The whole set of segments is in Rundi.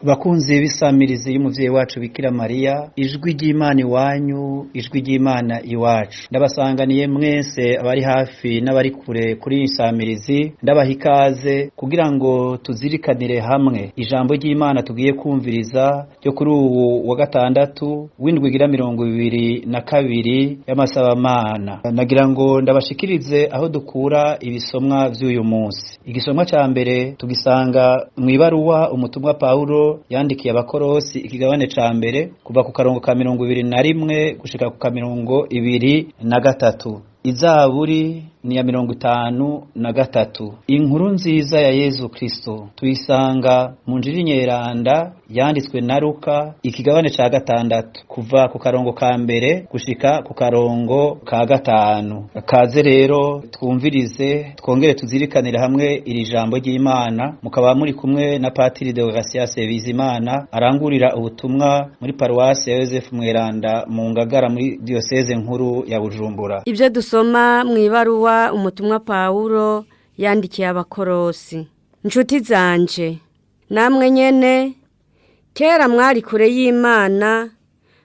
Bakunzi b'isamirizi y'umuvyeyi wacu Bikira Mariya, ijwi ry'Imana iwanyu, ijwi ry'Imana iwacu. Ndabasanganiye mwese abari hafi n'abari kure kuri iyi samirizi, ndabaha ikaze kugira ngo tuzirikanire hamwe ijambo ry'Imana tugiye kumviriza ryo kuri ubu wa gatandatu w'indwi igira 22 y'amasabamana. Nagira ngo ndabashikirize aho dukura ibisomwa vy'uyu munsi. Igisomwa ca mbere tugisanga mw'ibaruwa umutumwa Paulo yandikiye abakorosi ikigabane ca mbere kuva ku karongo ka 21 gushika ku ka 23. Izaburi ni ya 53. Inkuru nziza ya Yezu Kristo tuyisanga mu Njiri Nyeranda yanditswe na Luka ikigabane ca 6 kuva ku karongo ka mbere gushika ku karongo ka 5. Kaze rero twumvirize twongere tuzirikanire hamwe iri jambo ry'Imana, mukaba muri kumwe na Patiri Deogratias Bizimana arangurira ubutumwa muri paruwasi ya Yosefu Mweranda mu Ngagara muri diocese nkuru ya Bujumbura. Ibyo dusoma mu ibaruwa umutumwa Paulo yandikiye abakorosi. Nshuti zanje, namwe nyene kera mwari kure y'Imana,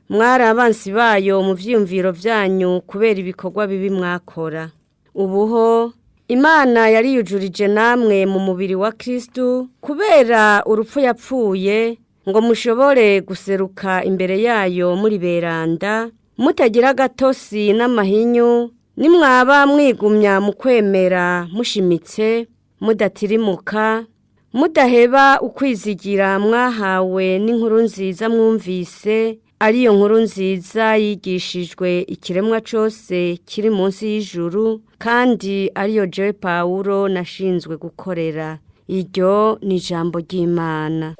mwari abansi bayo mu vyiyumviro vyanyu kubera ibikorwa bibi mwakora. Ubuho Imana yariyujurije namwe mu mubiri wa Kristu kubera urupfu yapfuye, ngo mushobore guseruka imbere yayo muri beranda, mutagira gatosi n'amahinyu, nimwaba mwigumya mu kwemera mushimitse, mudatirimuka, mudaheba ukwizigira mwahawe n'inkuru nziza mwumvise, ariyo nkuru nziza yigishijwe ikiremwa cose kiri munsi y'ijuru, kandi ariyo jewe Paulo nashinzwe gukorera. Iryo ni ijambo ry'Imana.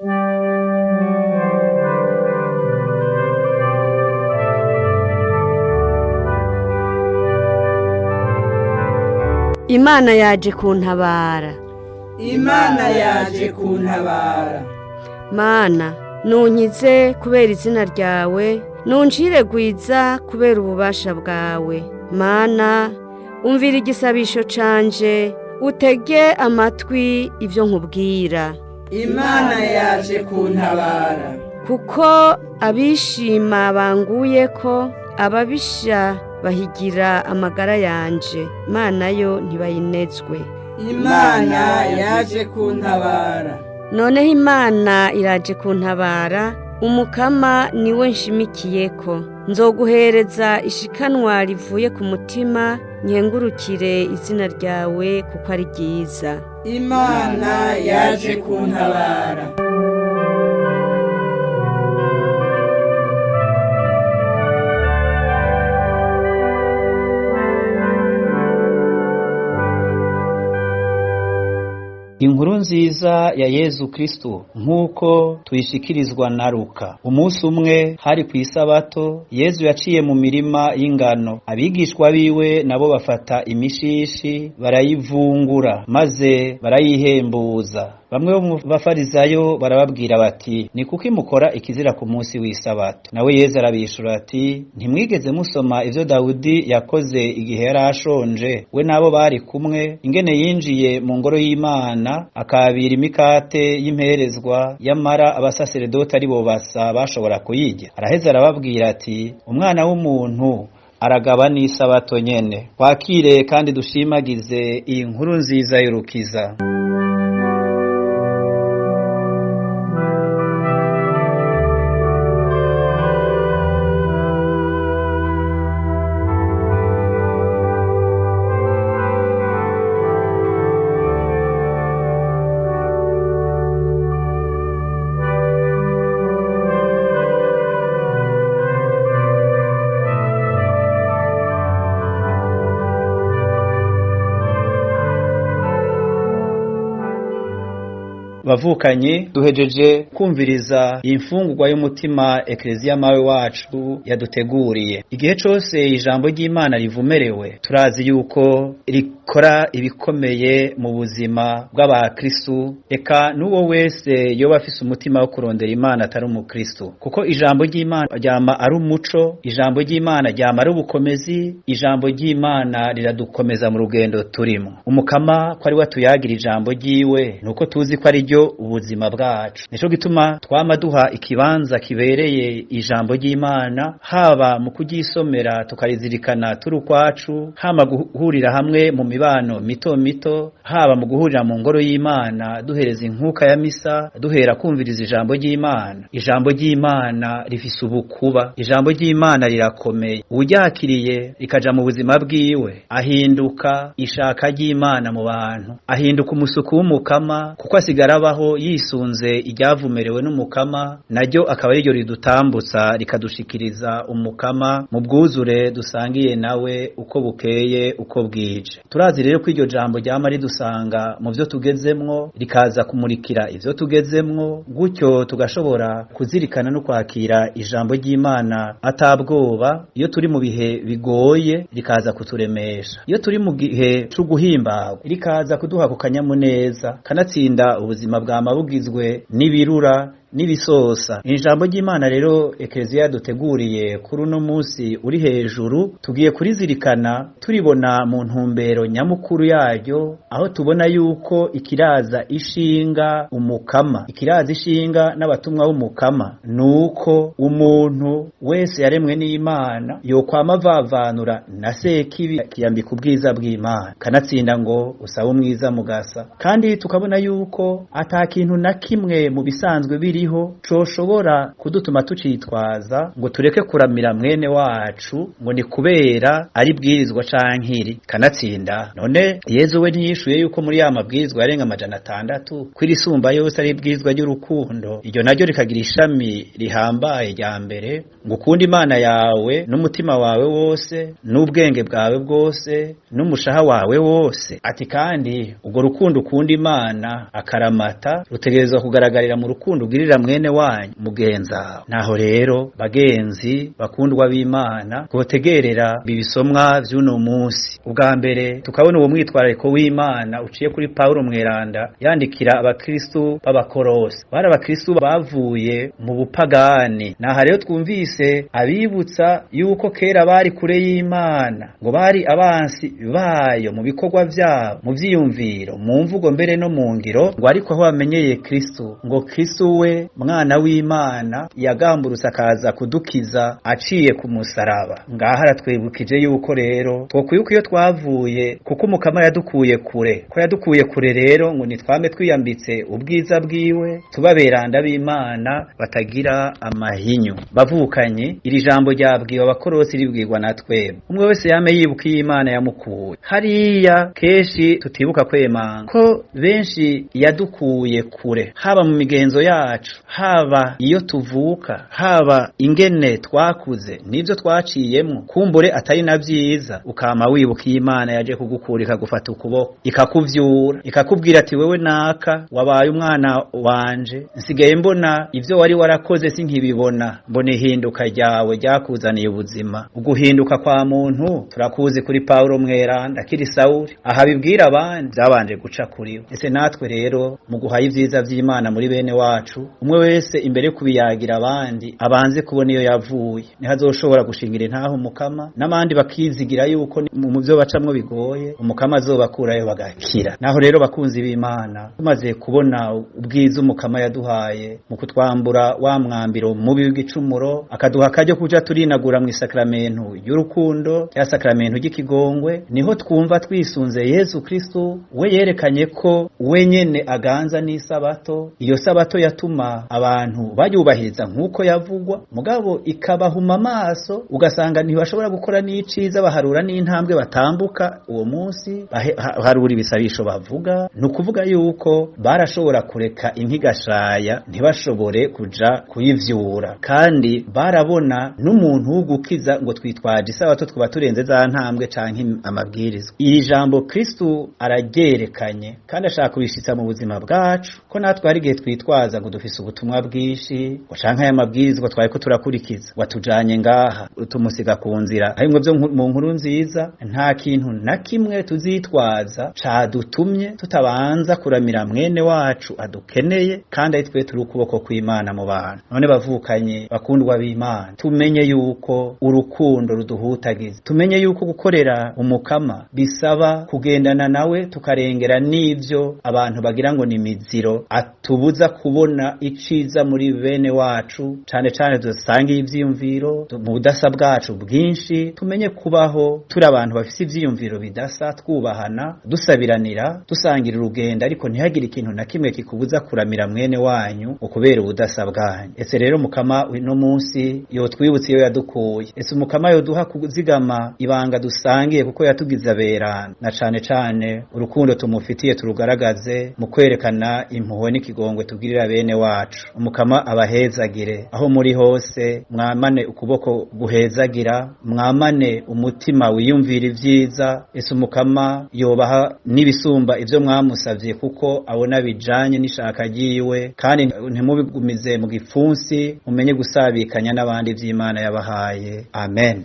Imana yaje kuntabara. Imana yaje kuntabara. Mana, nunkize kubera izina ryawe, nuncire gwiza kubera ububasha bwawe. Mana, umvira igisabisho canje, utege amatwi ivyo nkubwira. Imana yaje kuntabara. Kuko abishima banguyeko, ababisha bahigira amagara yanje, Imana yo ntibayinezwe. Imana yaje kuntabara. Noneho Imana iraje kuntabara, umukama niwe nshimikiyeko. Nzoguhereza ishikanwa rivuye ku mutima, nkengurukire izina ryawe kuko ari ryiza. Imana yaje kuntabara. Inkuru nziza ya Yezu Kristo nkuko tuyishikirizwa na Luka. Umunsi umwe hari ku isabato, Yezu yaciye mu mirima y'ingano. Abigishwa biwe nabo bafata imishishi barayivungura maze barayihembuza. Bamwe bo mu bafarizayo barababwira bati, ni kuki mukora ikizira ku munsi w'isabato? Nawe Yezu arabishura ati, ntimwigeze musoma ivyo Dawudi yakoze igihe yari ashonje, we n'abo bari kumwe, ingene yinjiye mu ngoro y'Imana akabira imikate y'imperezwa, yamara abasaseredoti ari bo basa bashobora kuyirya. Araheza arababwira ati, umwana w'umuntu aragaba n'isabato nyene. Twakire kandi dushimagize iyi nkuru nziza y'urukiza. Bavukanye, duhejeje kumviriza iyi mfungurwa y'umutima Eklezia mawe wacu yaduteguriye. Igihe cose ijambo ry'Imana rivumerewe, turazi yuko rikora ibikomeye mu buzima bw'abakristu, eka n'uwo wese yoba afise umutima wo kurondera Imana atari umukristu. Kuko ijambo ry'Imana ryama ari umuco, ijambo ry'Imana ryama ari ubukomezi, ijambo ry'Imana riradukomeza mu rugendo turimo. Umukama ko ari we atuyagira ijambo ryiwe, nuko tuzi ko ari ryo ryo ubuzima bwacu. Nico gituma twama duha ikibanza kibereye ijambo ry'Imana, haba mu kuryisomera tukarizirikana turi ukwacu, hama guhurira hamwe mu mibano mito mito, haba mu guhurira mu ngoro y'Imana duhereza inkuka ya misa, duhera kumviriza ijambo ry'Imana. Ijambo ry'Imana rifise ubukuba, ijambo ry'Imana rirakomeye. Uryakiriye rikaja mu buzima bwiwe ahinduka ishaka ry'Imana mu bantu, ahinduka umusuku w'umukama, kuko asigara abaho yisunze iryavumerewe n'umukama, naryo akaba ariryo ridutambutsa rikadushikiriza umukama mu bwuzure dusangiye nawe uko bukeye uko bwije. Turazi rero ko iryo jambo ryama ridusanga mu vyo tugezemwo, rikaza kumurikira ivyo tugezemwo, gutyo tugashobora kuzirikana no kwakira ijambo ry'Imana atabwoba. Iyo turi mu bihe bigoye rikaza kuturemesha, iyo turi mu gihe co guhimbagwa rikaza kuduha ku kanyamuneza, kanatsinda ubuzima bwama bugizwe n'ibirura n'ibisosa. Ijambo ry'Imana rero Ekereziya yaduteguriye kuri uno munsi uri hejuru, tugiye kurizirikana turibona mu ntumbero nyamukuru yaryo, aho tubona yuko ikiraza ishinga umukama, ikiraza ishinga n'abatumwa b'umukama, nuko umuntu wese yaremwe n'Imana yokwama avavanura na sekibi akiyambika ubwiza bw'Imana, kanatsinda ngo usabe umwiza mugasa. Kandi tukabona yuko ata kintu na kimwe mu bisanzwe biri coshobora kudutuma tucitwaza ngo tureke kuramira mwene wacu ngo ni kubera ari bwirizwa cankiri. Kanatsinda none Yezu we ntiyishuye yuko muri ya mabwirizwa yarenga 600 kwirisumba yose ari bwirizwa ry'urukundo, iryo naryo rikagira ishami rihambaye rya mbere, ngo ukunde Imana yawe n'umutima wawe wose n'ubwenge bwawe bwose n'umushaha wawe wose. Ati kandi ubwo rukundo ukunda Imana akaramata rutegerezwa kugaragarira mu rukundo ugirira mwene wanyu mugenza. Naho rero bagenzi bakundwa b'Imana, twotegerera ibisomwa vy'uno munsi. Ubwa mbere tukabona uwo mwitwarariko w'Imana uciye kuri Paulo Mweranda yandikira abakristu b'Abakorosi. Bari abakristu bavuye mu bupagani. Naha rero twumvise abibutsa yuko kera bari kure y'Imana, ngo bari abansi bayo mu bikorwa vyabo, mu vyiyumviro, mu mvugo mbere no mu ngiro, ngo ariko aho bamenyeye Kristu, ngo Kristu we mwana w'Imana yagamburutse akaza kudukiza aciye ku musaraba. Ngaha aratwibukije yuko rero twokwibuka iyo twavuye, kuko umukama yadukuye kure, ko yadukuye kure rero ngo nitwame twiyambitse ubwiza bwiwe, tubaberanda b'Imana batagira amahinyu. Bavukanye, iri jambo ryabwiwe Abakorosi ribwirwa na twebwe. Umwe wese yame yibuka iyo Imana yamukuye. Hariya kenshi tutibuka kwemanga ko benshi yadukuye kure, haba mu migenzo yacu, haba iyo tuvuka, haba ingene twakuze nivyo twaciyemwo, kumbure atari na vyiza, ukama wibuka Imana yaje kugukura ikagufata ukuboko ikakuvyura ikakubwira ati wewe naka wabaye umwana wanje, nsigaye mbona ivyo wari warakoze sinkibibona, mbona ihinduka ryawe ryakuzaniye ubuzima. Uguhinduka kwa muntu turakuzi kuri Paulo Mweranda akiri Sawuli, aha bibwira abandi byabanje guca kuri we. Ese natwe rero mu guhaye ivyiza vy'Imana muri bene wacu, umwe wese imbere kubiyagira abandi abanze kubona iyo yavuye, niho azoshobora gushingira intaho umukama, n'abandi bakizigira yuko mu byo bacamwo bigoye umukama azobakurayo bagakira. Naho rero bakunzi b'Imana, tumaze kubona ubwiza umukama yaduhaye mu kutwambura wa mwambiro mubi w'igicumuro, akaduha akaryo kuja turinagura mu isakramentu y'urukundo, ya sakramentu ry'ikigongwe, niho twumva twisunze Yezu Kristu, we yerekanye ko we nyene aganza n'isabato. Iyo sabato yatuma abantu bayubahiriza nkuko yavugwa, mugabo ikabahuma amaso, ugasanga ntibashobora gukora n'iciza, baharura n'intambwe batambuka uwo munsi, baharura ibisabisho bavuga. Ni ukuvuga yuko barashobora kureka inkigashaya ntibashobore kuja kuyivyura, kandi barabona n'umuntu w'ugukiza ngo twitwaje isabato twaba turenze za ntambwe canke amabwirizwa. Iri jambo Kristu araryerekanye kandi ashaka kubishitsa mu buzima bwacu, ko natwe hari igihe twitwaza ngo dufise ubutumwa bwinshi canke aya mabwirizwa twariko turakurikiza, watujanye ngaha tumusiga ku nzira. Harimwo vyo mu nkuru nziza, nta kintu na kimwe tuzitwaza cadutumye tutabanza kuramira mwene wacu adukeneye, kandi ari twe turi ukuboko kw'Imana mu bantu. None bavukanye bakundwa b'Imana, tumenye yuko urukundo ruduhutagiza, tumenye yuko gukorera umukama bisaba kugendana nawe, tukarengera n'ivyo abantu bagira ngo ni miziro amahoro atubuza kubona iciza muri bene wacu, cane cane dusangiye ivyiyumviro mu budasa bwacu bwinshi. Tumenye kubaho turi abantu bafise ivyiyumviro bidasa, twubahana, dusabiranira, dusangira urugendo, ariko ntihagire ikintu na kimwe kikubuza kuramira mwene wanyu ukubera ubudasa bwanyu. Ese rero Mukama uno munsi yotwibutse iyo yadukuye. Ese Umukama yoduha kuzigama ibanga dusangiye, kuko yatugize aberana, na cane cane urukundo tumufitiye turugaragaze mu kwerekana impuhwe n'ikigongwe tugirira bene wacu. Umukama abahezagire aho muri hose, mwamane ukuboko guhezagira, mwamane umutima wiyumvira ivyiza. Ese Umukama yobaha n'ibisumba ivyo mwamusavye, kuko abona bijanye n'ishaka ryiwe. Kandi ntimubigumize mu gipfunsi, mumenye gusabikanya n'abandi ivy'Imana yabahaye. Amen.